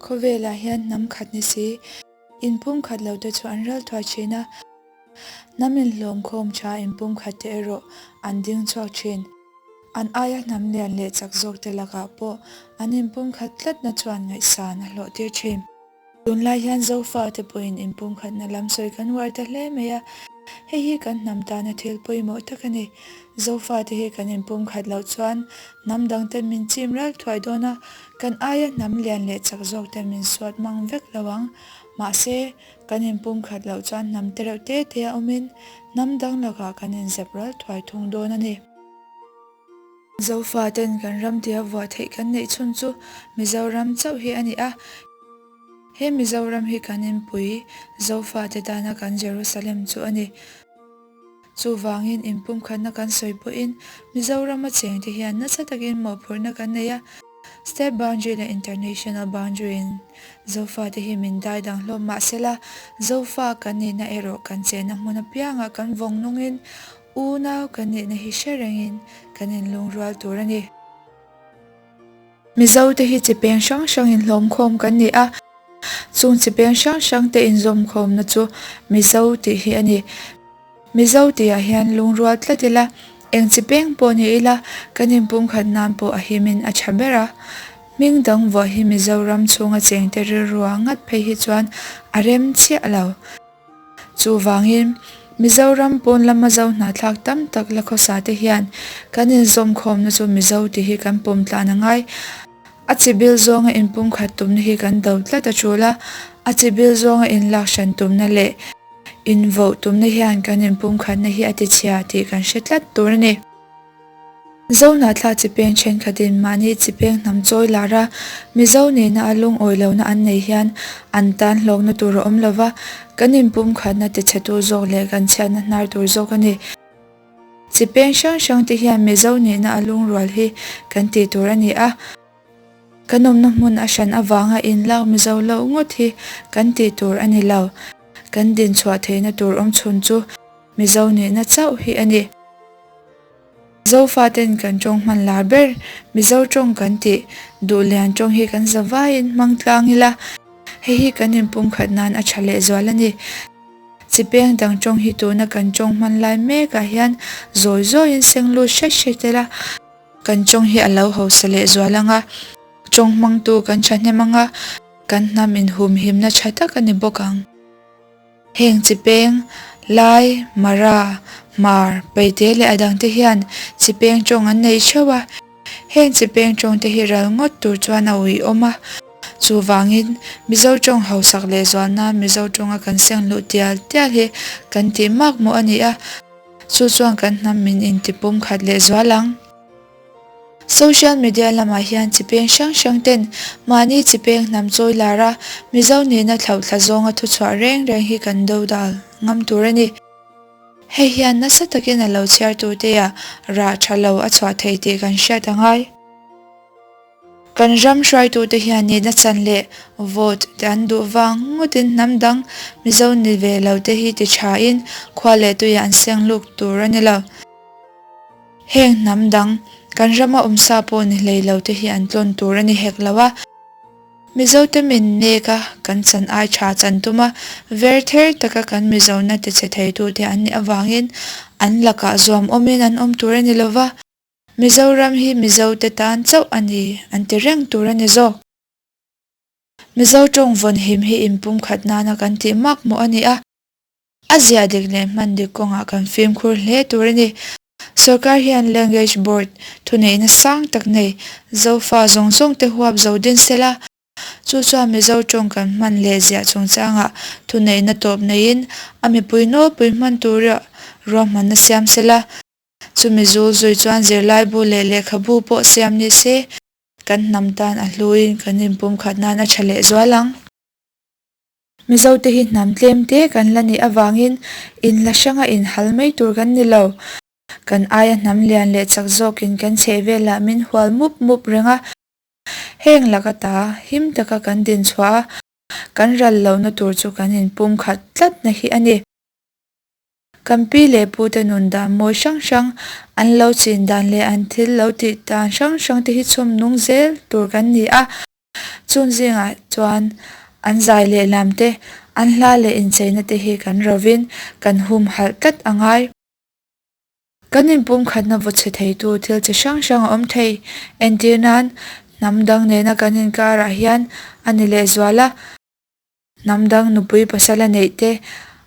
Khawvelah hian hnam khat ni si, inpumkhat lo te chu an ral thuai thin a, hnam inhlawmkhawm tha inpumkhat te erawh an ding chhuak thin. An aia hnam lian leh chak zawk te lakah pawh an inpumkhat tlatna chuan ngaihsan a hlawh tir thin. Tunlai hian Zofa te pawhin inpumkhatna lam sawi kan uar ta hle mai a, hei hi kan hnam tana thil pawimawh tak a ni. Zofa te hi kan inpumkhat loh chuan hnam dang ten min chim ral thuai dawn a, kan aia hnam lian leh chak zawk ten min suat mang vek lo ang. Mahse, kan inpumkhat loh chuan hnam te reuh te te a awmin hnam dang lakah kan inzep ral thuai thung dawn a ni. Zofa ten kan ram tia vuah theih kan neih chhun chu Mizoram chauh hi a ni a. He Mizoram hi kan inpui Zofa te tana kan Jerusalem chu a ni. Chuvangin inpumkhatna kan sawi pawhin Mizorama chengte hian nasa takin mawhphurhna kan nei a. State boundary leh international boundary in Zofa te hi min dai dang hlawm mahsela Zofa kan nihna erawh kan chenna hmun apiangah kan vawng nungin Unau kan nihna hi hre rengin kan inlungrual tur a ni. Mizote hi chi peng hrang hrang inhlawmkhawm kan ni a, chung chi peng hrang hrangte inzawmkhawmna chu Mizo tih hi a ni. Mizo tihah hian lungrual tlat ila, eng chi peng pawh ni ila, kan inpumkhat nan pawh a himin a tha ber a. Hming dang vuah hi Mizoram chhunga chengte rilrua ngat phei hi chuan a rem chiah lo. Chuvangin, Mizoram pawn lama zo hnahthlak tam tak la khawsa te hian kan inzawmkhawmna chu Mizo tih hi kan pawm tlan a ngai. A chi bil zawnga inpumkhat tumna hi kan do tlat a tul a, a chi bil zawnga inlak hran tumna leh invoh tumna hian kan inpumkhatna hi a tichhia tih kan hre tlat tur a ni. Zohnahthlak chipeng thenkhatin mahni chipeng hnam chawi lar a, Mizo nena a lungawi lohna an nei hian an tan hlawkna tur a awm lo va, kan inpumkhatna tichhetu zawk leh kan chhiatna hnar tur zawk a ni. Chipeng hrang hrang te hian Mizo nena a lungrual hi kan tih tur a ni a, kan awmna hmun a hran avanga inlak Mizo loh ngawt hi kan tih tur a ni lo. Kan dinchhuah theihna tur awmchhun chu Mizo nihna chauh hi a ni. Zofaten kan tawng hman lar ber, Mizo tawng kan tih, Duhlian tawng hi kan zavaiin hmang tlang ila, hei hi kan inpumkhat nan a tha lehzual a ni. Chipeng dang tawng hi tuna kan tawng hman lai mekah hian zawi zawiin seng lut hret hret ila, kan tawng hi a lo hausa lehzual ang a, tawng hmangtu kan thahnem ang a, kan hnam inhumhimna tha tak a ni bawk ang. Heng chi peng, Lai, Mara, Hmar, Paite leh a dangte hian chi peng tawng an nei theuh a. Heng chi peng tawngte hi ral ngawt tur chuan a uiawm a. Chuvangin, Mizo tawng hausak leh zual nan Mizo tawnga kan seng luh tial tial hi kan tih mak mawh a ni a. Chu chuan kan hnam min intipum khat leh zual ang. Social media lamah hian chi peng hrang hrang ten mahni chi peng hnam chawi lar a, Mizo nihna thlauhthla zawnga thuchhuah reng reng hi kan do dal ngam tur a ni. Hei hian nasa takin a lo chhiar turtea rah tha lo a chhuah thei tih kan hriat a ngai. Kan ram hruaitute hian nihna chan leh vote te an duh vang ngawtin hnam dang Mizo ni ve lo te hi ti thain khua leh tuiah an seng luk tur a ni lo. Heng hnam dang, kan rama awmsa pawh ni hlei lo te hi an tlawn tur a ni hek lo a. Mizote min nek a, kan chan ai tha chan tum a, ver ther taka kan Mizona ti chhe theitute an nih avangin an lakah zuam awmin an awm tur a ni lo va, Mizoram hi Mizote tan chauh a ni an ti reng tur a ni zawk. Mizo tawng vawnhim hi inpumkhat nana kan tih mak mawh a ni a. A ziah dik leh hman dik kawngah kan fimkhur hle tur a ni. Sorkar hian Language Board thuneihna sang tak nei Zofa zawng zawng te huap zo din se la, chu chuan Mizo tawng kan hman leh ziah chungchangah thuneihna tawp neiin a mipui nawlpui hman tura ruahmanna siam se la, chumi zul zui chuan zirlaibu leh lehkhabu pawh siam ni se, kan hnam tan a hluin kan inpumkhat nan a tha lehzual ang. Mizote hi hnam tlem te kan la nih avangin inla hranga inhal mai tur kan ni lo. Kan aia hnam lian leh chak zawkin kan chheh velah min hual mup mup reng a. Heng lak ata him taka kan dinchhuah a, kan ral lohna tur chu kan inpumkhat tlatna hi a ni. Kan pi leh pute nun dan mawi hrang hrang, an lo chin dan leh an thil lo tih dan hrang hrang te hi chhawm nung zel tur kan ni a. Chung zingah chuan an zai leh lam te, an hla leh incheina te hi kan rovin kan humhalh tlat a ngai. Kan inpumkhatna vaw chhe theitu thil chi hrang hrang a awm thei. Entir nan, hnam dang nena kan inkarah hian a ni lehzual a. Hnam dang nupui pasala neih te,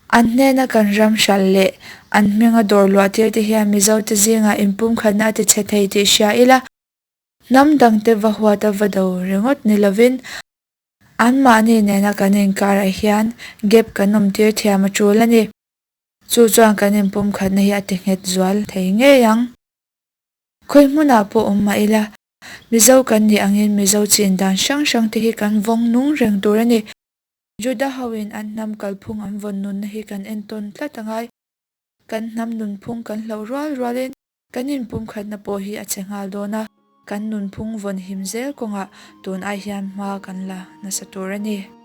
an hnena kan ram hralh leh an hminga dawr luah tir te hian Mizote zingah inpumkhatna a ti chhe thei tih hria ila. Hnam dangte va huat a va do ringawt ni lovin anmahni nena kan inkarah hian gap kan awmtir thiam a tul a ni. Chu chuan kan inpumkhatna hi a ti nghet zual thei ngei ang. Khawi hmunah pawh awm mah ila, Mizo kan nih angin Mizo chin dan hrang hrang te hi kan vawng nung reng tur a ni. Juda hoin an hnam kalphung an vawn nunna hi kan entawn tlat a ngai. Kan hnam nunphung kan hloh rual rualin kan inpumkhatna pawh hi a che nghal dawn a, kan nunphung vawn him zel kawngah tun ai hian hma kan la nasa tur a ni.